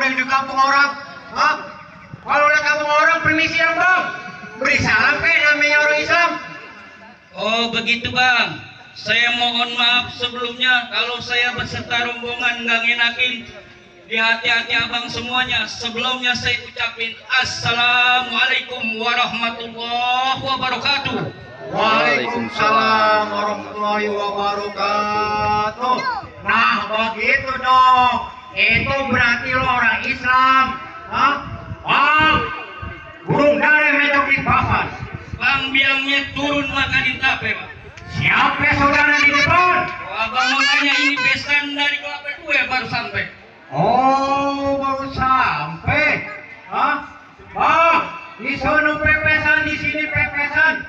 udah di kampung orang. Hah? Kalau udah kampung orang permisi dong bang. Beri salam kayak namanya orang Islam. Oh begitu bang. Saya mohon maaf sebelumnya kalau saya beserta rombongan nggak ngenakin di hati-hati abang semuanya. Sebelumnya saya ucapin Assalamualaikum warahmatullahi wabarakatuh. Waalaikumsalam warahmatullahi wabarakatuh. Nah begitu dong. Itu berarti lo orang Islam. Hah? Bang, burung dari medok di papan. Bang biangnya turun makan di tape bang. Siapa saudara di depan? Oh, abang mau nanya ini besan dari kelapa dua baru sampai. Oh, baru sampai. Hah? Bang, di sono pepesan, di sini pepesan.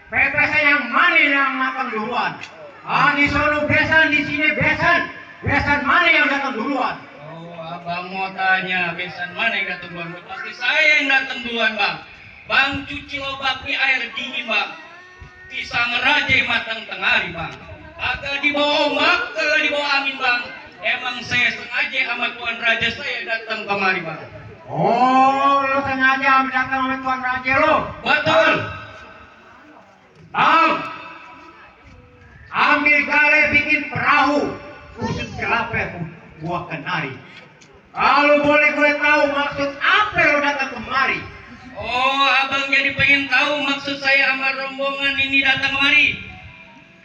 Pepesan yang mana yang makan duluan? Ah, di sono besan, di sini besan. Besan mana yang datang duluan? Oh, abang mau tanya besan mana yang datang duluan? Pasti saya yang datang duluan bang. Bang cuci lobak di air dingin bang. Pisang raja matang tengah hari bang. Agak dibawa ombak, agak dibawa angin bang. Emang saya sengaja sama Tuan Raja saya datang kemari bang. Oh, lo sengaja datang sama Tuan Raja lo? Betul. Bang, ambil gale bikin perahu. Kusut kelapa buah kenari. Kalau boleh gue tahu maksud apa lo datang kemari? Oh, abang jadi pengen tahu maksud saya sama rombongan ini datang kemari.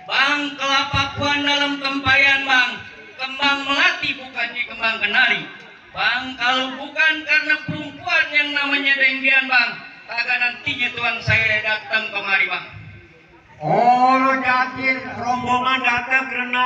Bang, kelapa puan dalam tempayan bang. Kembang melati bukannya kembang kenari. Bang, kalau bukan karena perempuan yang namanya Denggian bang, kagak nantinya Tuan saya datang kemari bang. Oh, lo jadi rombongan datang karena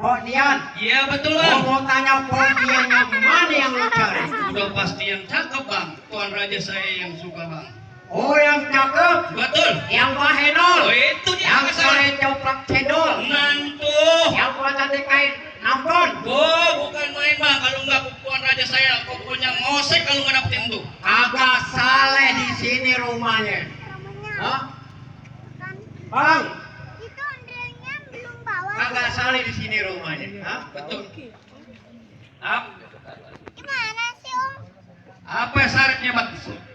Podian. Iya betul Lo bang. mau tanya Podian yang mana yang lo cari? Udah pasti yang cakep bang. Tuan Raja saya yang suka bang. Oh, yang cakep, Betul. yang bahenol, Oh itu dia yang masalah. sore coklat cendol, Nantu. yang kuat kain nampon. Oh, bukan main bang. Kalau nggak Tuan Raja saya, pokoknya ngosek kalau nggak dapetin tuh. Agak saleh di sini rumahnya. Hah? Bang, Itu ondelnya belum bawa. agak saleh di sini rumahnya. Hah? Betul. Apa? Gimana sih Om? Apa syaratnya bang?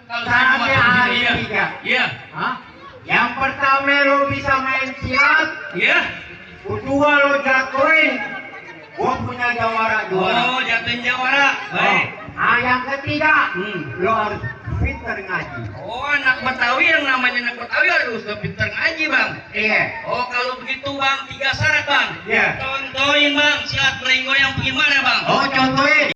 Kalau saya Syaratnya mau masuk ada sini, iya. tiga. Iya. Hah? Yang pertama lo bisa main silat, Iya. kedua lo jatuhin. Gua punya jawara juara. Oh, jatuhin jawara. Baik. Nah, yang ketiga, Hmm. lo harus pintar ngaji. Oh, anak Betawi yang namanya anak Betawi harus pintar ngaji bang. Iya. Oh, kalau begitu bang, 3 syarat bang. Iya. Contohin bang, silat lenggo yang bagaimana bang? Oh, contohin.